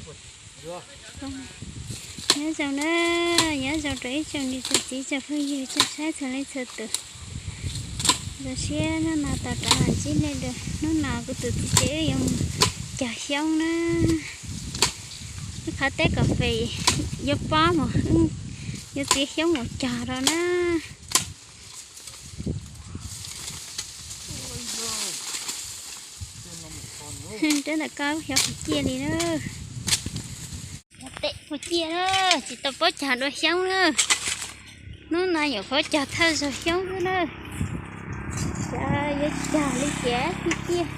Nyob zoo na, nyob zoo rau ib tsoom niam tsoom txiv tsoom phooj ywg tsoom saib txhua leej txhua tus. Zoo siab hnub no tau rov los ntsib nej dua. Hnub no kuv tus txiv ces wb yuav mus cog xyoob na. Wb qhov teb kas fes yuav pob mus, wb yuav txiav xyoob mus cog rau na. Rab ntawm ko xyov puas ciaj li na. Tes puas ciaj na, tsis tau paub cog dua xyoob na. Hnub no yuav paub cog thawj zaug xyoob xwb na. Xyov yuav cog li cas ciaj ciaj.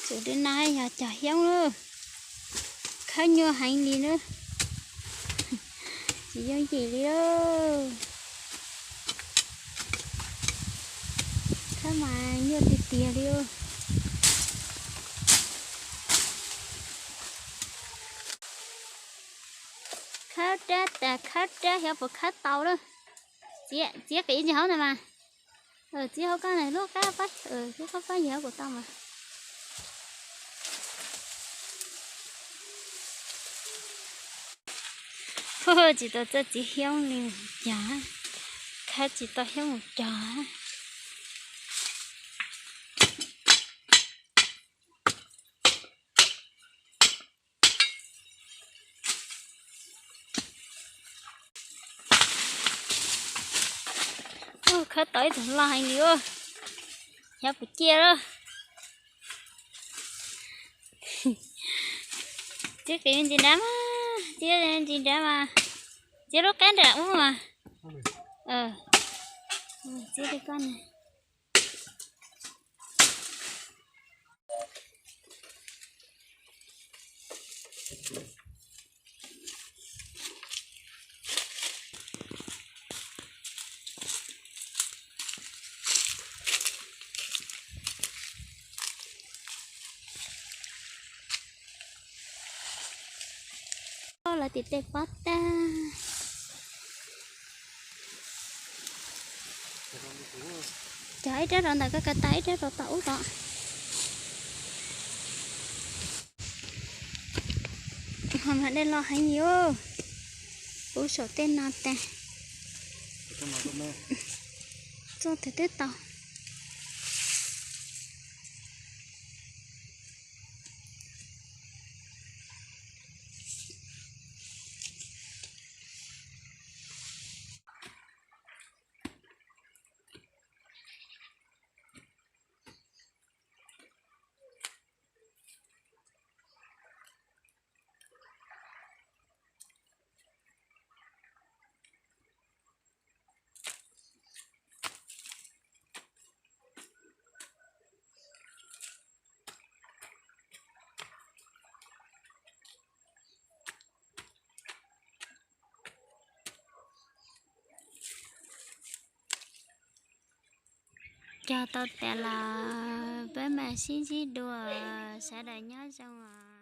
Tus dub no yog cog xyoob na, khawb nyuaj heev li na. Tsis yooj yim li. Khawb mas nyuaj tiag tiag li. Khawb rab tas khawb rab xyov puas khawb tau lawm. Txiav, txiav qis ntsis hauv ntawd mas. Txiav hauv koj na, lub qab pab, lub qab pab ntsis hauv kuv tau mas. Tsis tau txawj txiav xyoob li mus cog, khawb tsis tau xyoob mus cog. Khawb tau ib tug loj heev li. Xyov puas ciaj lawm. Txiav qis ntsis nrad mas, txiav ntsis nrad mas, txiav lub qab nram ub mas. Txiav li koj na. Lawv tim tej pob tag. Cog ib rab rau ntawm ko, ko taw ib rab rau tom ub tod. Ho mas dej loj heev li os. Pub saum tej no tas. Txoj twg twb tau. Cog tau tas los peb mam sib ntsib dua, sawv daws nyob zoo os.